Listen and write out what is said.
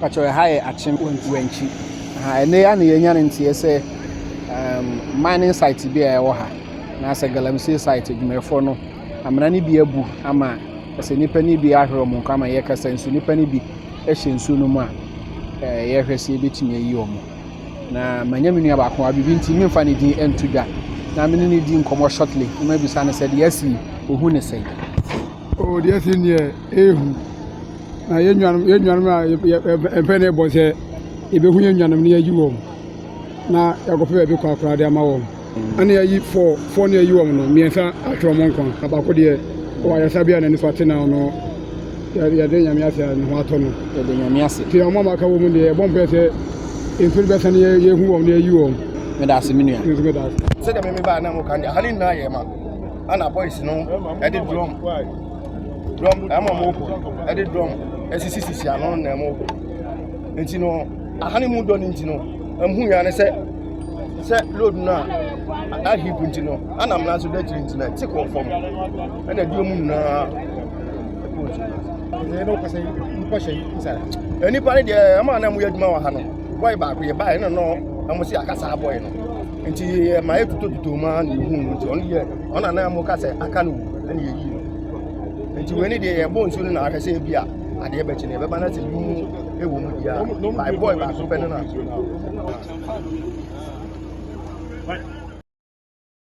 Pakyɛ ɛha yɛ Akyem Wankyi. Aha ɛnɛ yi ara na yɛanya ne nteɛ sɛ um, mining site bi a ɛwɔ ha anaasɛ galamsey site adwumayɛfoɔ no amena no bi abu ama sɛ nnipa no bi ahwere wɔn nkwa ama yɛkasa nso nnipa no bi hyɛ nsuo no mu a yɛhwɛ sɛ yɛbɛtumi ayi wɔn. Na manya me nua baako a biribi nti memfa ne din nto dwa na me ne no di nkɔmmɔ shortly na mabisa no sɛ deɛ asi yi ɔhu ne sɛn. O deɛ asi deɛ ɛyɛ hu na yɛn nuanom yɛn nuanom a yɛmpɛ ne bɔ sɛ yɛbɛhu yɛn nuanom na yɛayi wɔn na yɛakɔpɛ baabi kɔ akora de ama wɔn. Ɛna yɛayi fɔ fɔ ne yɛayi wɔn no mmiɛnsa atwerɛ wɔn nkwa na baako deɛ ɔwɔ ayaresabea a n'ani so ate na ɔno yɛde nyame ase a ne ho atɔ no. Yɛde nyame ase. Nti wɔn a wɔaka wɔ mu deɛ yɛbɔ mpaeɛ sɛ nsuo no bɛsane yɛhu wɔn na yɛayi wɔn. Meda ase me nua. Nso meda ase. Sɛdeɛ meme baa na mo kan deɛ ha ne nyinaa yɛ ma ana boys no ɛde drum drum ɛma ɔmo kɔ ɛde drum ɛsisisisi ano na ɛmo kɔ nti no aha ne mu dɔ ne nti no ɛmu yɛ ne sɛ sɛ load no a ahip nti no ana mmara nso da akyiri nti no ɛte kɔɔ fam ɛna ɛde ɔmo nyinaa ɛkɔ nsuo no nnipa no deɛ ɛma na mo yɛ adwuma wɔ ha no bɔyɛ baako yɛ baeɛ no no ɛmo sɛ aka saa bɔyɛ no nti ma yɛ tutotuto mu ara na yɛhu no nti ɔno deɛ ɔno na mo ka sɛ aka no wu ɛna yɛyi no nti wei ne deɛ yɛbɔ nsuo no na ahwɛ sɛ ebi a adeɛ bɛkye no yɛbɛba na sɛ yi mu ɛwɔ mu biara by boy baako pɛ no na.